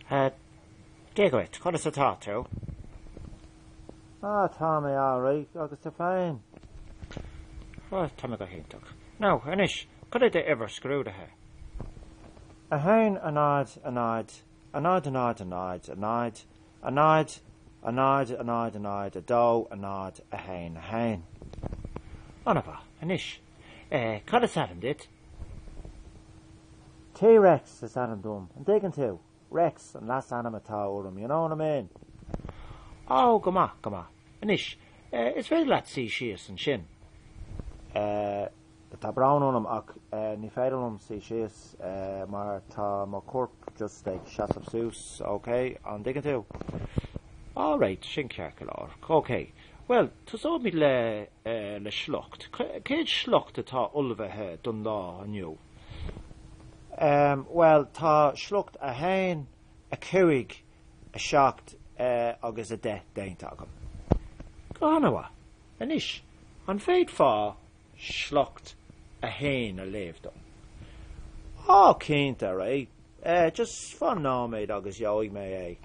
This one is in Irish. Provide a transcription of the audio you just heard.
Dia dhuit, conas atá tú? Ah, tá mé alright, agus tú féin? Ah, tá mé go hiontach. Now, anois, cad é d'uimhir scrúdaithe? 1, 0, 0, 0, 0, 0, 0, 0, 0, 0, 0, 2, 0, 1, 1. An-mhaith. Anois, cad is ainm duit? T-Rex is ainm dom, an dtuigeann tú? Rex an leasainm atá orm, you know what I mean? Ó, go maith, go maith. Anois, is féidir leat suí síos ansin. Tá brón orm ach ní féidir liom suí síos mar tá mo chorp just ag seasamh suas, ok? An dtuigeann tú? Alright, sin ceart go leor. Ok. Bhuel, tosóimid le le sliocht. Cén sliocht atá ullmhaithe don lá inniu? Bhuel, tá sliocht 1, 5, 7 agus 10 déanta agam. Go han-mhaith. Anois, an bhféadfá sliocht 1 a léamh dom? Á, cinnte, right. Just fan nóiméad agus gheobhaidh mé é.